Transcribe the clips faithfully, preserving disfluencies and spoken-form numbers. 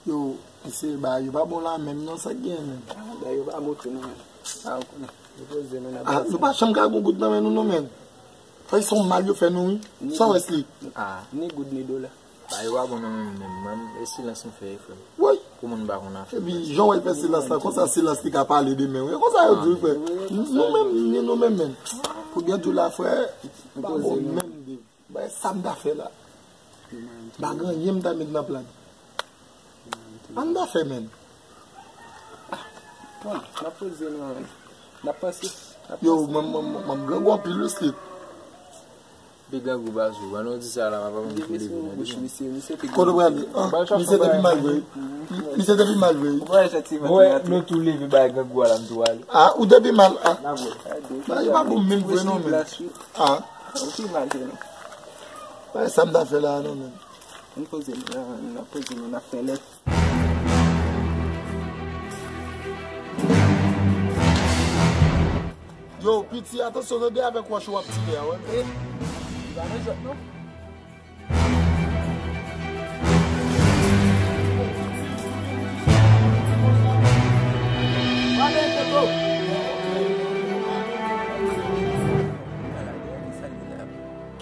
Yo, mesye, bagay yo pa bon la menm non, sa k gen menm? Bagay yo pa bon tou non, menm. Sa ou konnen. Repoze nou nan... Ah, nou pa janm ka gon goud nan men nou non, menm. Fè se yon mal yo fè nou, wi. Sa w wè, Slick? Ah, ni goud ni dola. Bagay yo pa bon nan men nou menm, menm. E silans nou fè, frè m. Wi. Pou moun pa konn afè. Epi, jan w wè l fè silans la, konsa silans li ka pale demen, wi. Konsa yo di w, frè. Nou menm, ni nou menm, menm. Pou byen di w la, frè, pa bon menm de. Bay sa m ta fè la. M pa gen anyen m ta met nan plan. An ta fè menm. Bon, n ap poze nou, n ap panse. Yo, mwen, mwen, mwen, mwen grangou anpil wi, Slick. Pi grangou baz ou, an nou di sa la, m ap anvi tou leve nan bouch misye, misye te... Kote w prale? Ah, misye te pi mal vre. Misye te pi mal vre. Mwen, nou tou leve bay grangou a la, m tou ale. Ah, ou te pi mal, ah. Bagay pa bon menm vre non, menm. Ah. Ou pi mal vre non. Bagay sa m ta fè la non, menm. N poze nou, n ap poze nou, n ap fè lè. Yo, piti, atansyon, tande avèk wòch ou ap tire a, wè. Eh, li pa nan jwèt non.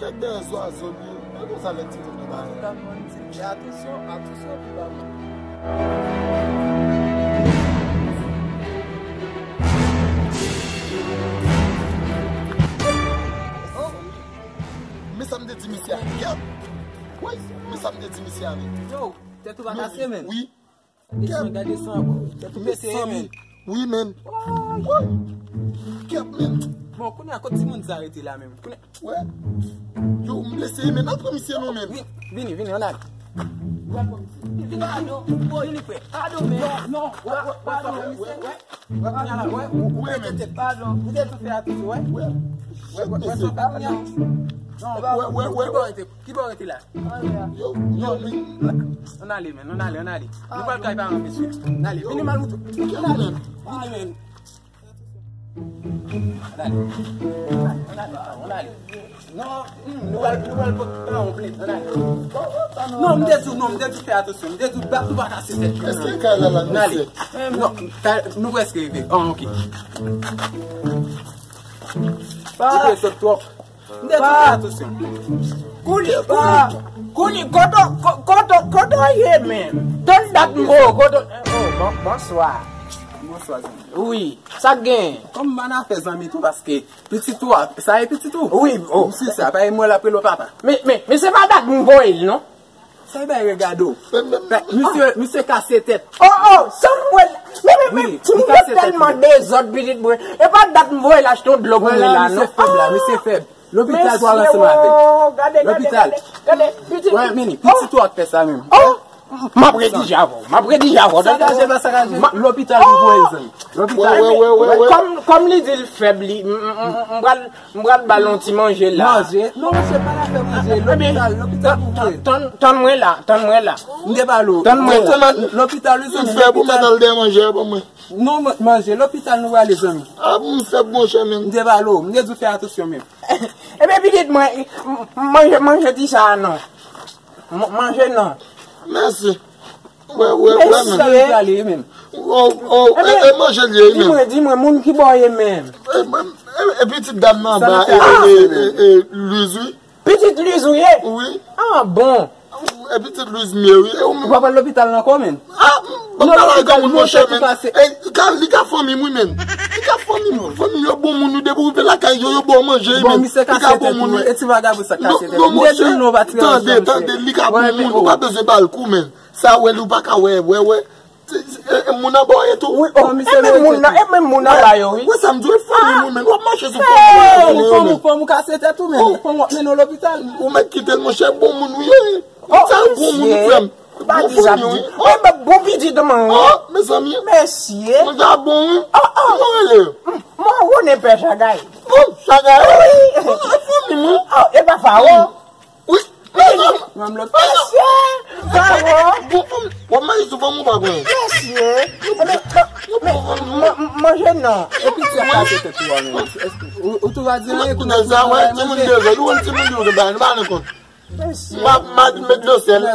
Kèk dèyè zwazo li ye. E konsa lè timoun yo ba. Antouka, mwen, m di, fè atansyon, atansyon pou ba mwen. Men sa m te di misye a, kèt. Wi, men sa m te di misye a, men. Yo, tèt ou pa kase, men. Wi. Gade san, gade san ankò. Tèt ou pete, men. Wi, men. Woy. Kèt, men. Bon, kounye a, kot timoun sa rete la menm? Kounye a. Wè. Yo, m blese, men. Al pran misye non, men. Vini, vini, vini, ann ale. Vini, vini, frè. Padon, men. Non, non. Wè, wè, padon, men. Wè, wè, wè. Wè, kounye a la, wè. Wè, men. Padon. Ou te tou fè a tou, wè. Wè. Wè, wè, wè, sa w fè kounye a. Non, wè, wè, wè, wè. Ki bò rete? Ki bò w rete la? Yo, yo, men. Ann ale, men, ann ale, ann ale. Nou pral kay paran misye. Ann ale, vini m al moutre w. Ann ale, vini, men. Ann ale. Ann ale, ann ale. Non, hmm, nou pral, nou pral pote paran w plent, ann ale. Non, m te di w, non, m te di w fè atansyon. M te di w, bat ou pa kase tèt. Èske kay la la, mesye? Ann ale. Non, nou prèske rive. Ah, ok. Ou te sot twòp. M te di w fè atansyon. Kouli, kouli, kouli, kote, ko-, kote, kote w ye menm? Tann dat m bo, kote, oh, bon, bonswa. Bonswa, zanmi. Wi, sa k gen? Kòman afè zanmi tou, paske pitit ou a, sa e pitit ou? Wi, oh. Misye sa, pa e mwen l ap rele w papa. Men, men, men se pa dat m voye l, non. Sa e bay regade w. Misye, misye kase tèt. Oh, oh, sa m wè l. Men, men, men, timoun yo tèlman dezòd, pitit mwen. E pa dat m voye l achte yon dlo pou mwen la, non. Misye fèb la, misye fèb. Lopital pou al ansanm avè l. Lopital. Wè, men, pitit ou a k fè sa menm. Oh, m ap redije avè w. M ap redije avè w. Sakaje pa sakaje. Lopital pou voye l, zanmi. Lopital. Wè, wè, wè, wè, wè. Kòm, kòm li di l fèb, li, m, m, m, m pral, m pral ba l yon ti manje la. Manje? Non, se pa afè manje. Lopital, lopital pou voye l. Tann, tann mwen la, tann mwen la. M te pale w. Tann mwen la. Lopital, wi, zanmi. M fèb, ou mèt al dèyè manje a ban mwen. Non, m-, manje, lopital nou prale, zanmi. Ah, m fèb, monchè, men. M te pale w, m te di w fè atansyon menm. Ebyen, pitit mwen, m-, manje, manje ti sa a non. M-, manje non. Mèsi. Wè, wè, wè, men. Mèsi. Oh, oh, e, e manje l ye, men. Di mwen, di mwen, moun ki bò w ye menm? E, e, e, e pitit dam nan anba, e, e, e, e, Luiz, wi. Pitit Luiz ou ye? Wi. Ah, bon. E pitit Luiz m ye, wi. E ou menm? Ou pa pral lopital non ankò, men? Ah, m, m pa la granmoun, monchè, men. E, li ka, li ka fanmi m, wi, men. Li ka fanmi m, fanmi m yo bon moun, wi, depi w rive lakay yo, yo ba w manje, wi, men. Bon, misye kase tèt ou, wi. E ti vagabon sa kase tèt ou. Non, non, monchè, tande, tande, li ka bon moun, ou pa bezwen ba l kou, men. Sa wè, li ou pa ka wè, wè, wè. E, e, moun anba w ye tou. Wi, oh, e menm moun nan, e menm moun anba yo, wi. Wè sa m di w, fanmi m, wi, men w ap mache sou fanm ou, fanm ou, fanm ou kase tèt ou, men fanm w ap mennen w lopital. Ou mèt kite l, monchè, bon moun ou ye. Sa bon moun ou, frè m. Bon fanmi w, wi. E, bon pitit mwen, wi. Oh, mezanmi. Mesye. Mwen ta bon, wi. Oh, oh. Kòman w rele? Mwen konnen pè Chagay. Oh, Chagay. Wi. Oh, fanmi m, wi. Oh, e pa Fawon. Wi, men non. Mesye, Fawon. Bon, bon, bon, manje sou fanm ou pa konn. Mesye. Manje non. Epi ti ap kase tèt ou a, men. Ou, ou tou va di anyen kounye a. Sa, wè, timoun de zòd, ou konn timoun de zòd, ba, nou pa nan kont. Mesye. M ap, m ap met dlo sèl.